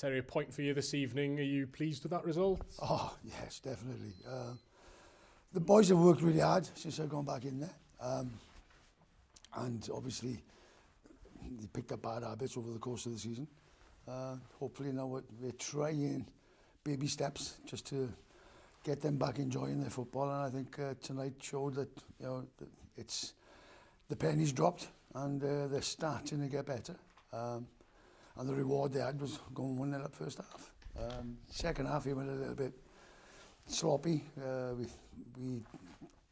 Terry, a point for you this evening. Are you pleased with that result? Oh, yes, definitely. Uh, the boys have worked really hard since I've gone back in there. Um, and obviously, they picked up bad habits over the course of the season. Uh, hopefully now we're, we're trying baby steps just to get them back enjoying their football. And I think uh, tonight showed that you know it's the pennies dropped and uh, they're starting to get better. Um, and the reward they had was going 1-0 up first half. Um, second half, he went a little bit sloppy. Uh, we, we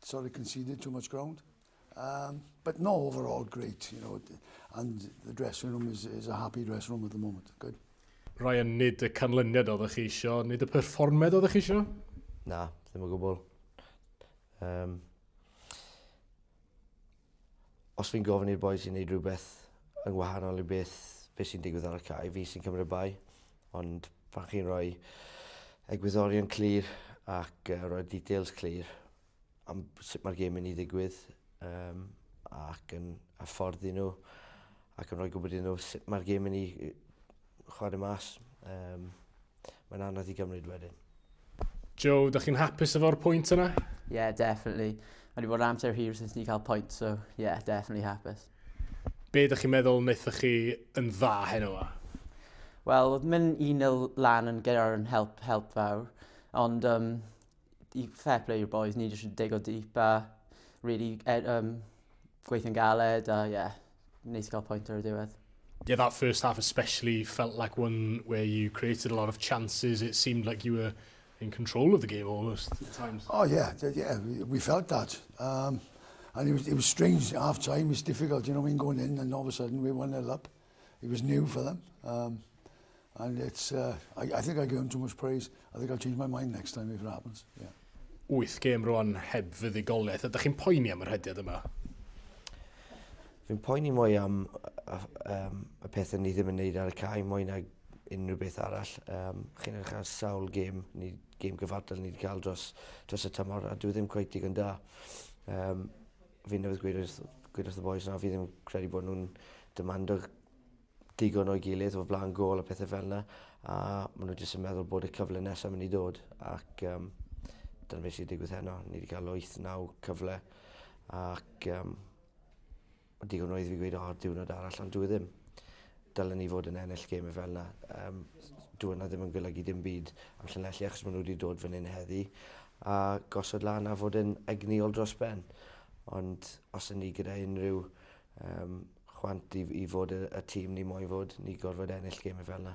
sort of conceded too much ground. Um, but no, overall great, you know, and the dressing room is, is a happy dressing room at the moment. Good. Ryan, nid y canlyniad oeddech chi isio, nid y perfformiad oeddech chi isio? Na, ddim o gwbl. Um, os fi'n gofyn i'r boys i wneud rhywbeth yn wahanol i beth, beth sy'n digwydd ar y cae, fi sy'n cymryd y bai. Ond pan chi'n rhoi egwyddorion clir ac uh, rhoi details clir am sut mae'r gêm yn ei ddigwydd um, ac yn hyfforddi nhw ac yn rhoi gwybod iddyn nhw sut mae'r gêm yn ei chwarae mas. Um, mae'n anodd i gymryd wedyn. Joe, dych chi'n hapus efo'r pwynt yna? Yeah, definitely. Mae wedi bod yn amser hir since ni cael pwynt, so yeah, definitely hapus. Be ydych chi'n meddwl wnaethoch chi yn dda heno yma? Wel, oedd mynd 1-0 lan yn gyda'r yn help, help fawr, ond um, i fair play i'r boys, ni jyst yn dig o deep a really ed, um, gweithio'n galed a yeah, neis i gael pwynt ar y diwedd. Yeah, that first half especially felt like one where you created a lot of chances. It seemed like you were in control of the game almost at times. Oh yeah, yeah, we, we felt that. Um, and it was, it was strange, half time, it's difficult, you know, when going in and all of a sudden we 1-0 up. It was new for them. Um, and it's, uh, I, I think I give them too much praise. I think I'll change my mind next time if it happens. Yeah. Wyth gêm rwan heb fuddugoliaeth. Ydych chi'n poeni am yr rhediad yma? Fi'n poeni mwy am um, y pethau ni ddim yn neud ar y cae mwy nag unrhyw beth arall. Um, chi'n edrych ar sawl gêm, ni, gêm gyfartal ni wedi cael dros, dros y tymor, a dwi ddim cweit digon da. Um, fi newydd gweud wrth, gweud wrth y boys na, fi ddim credu bod nhw'n demando digon o'i gilydd o flaen gôl a pethau fel yna, a maen nhw jyst yn meddwl bod y cyfle nesaf mynd i ddod, ac um, dyna beth sy'n digwydd heno. Ni wedi cael 8-9 cyfle, ac um, digon roedd fi gweud, o, oh, diwrnod arall, ond dwi e ddim. Dylen ni fod yn ennill gemau fel yna. Um, dwi yna ddim yn golygu dim byd am Llanelli achos maen nhw wedi dod fan hyn heddi a gosod lan a fod yn egnïol dros ben. Ond os ydyn ni gyda unrhyw um, chwant i, i fod y, y tîm ni moyn fod, ni gorfod ennill gemau fel yna.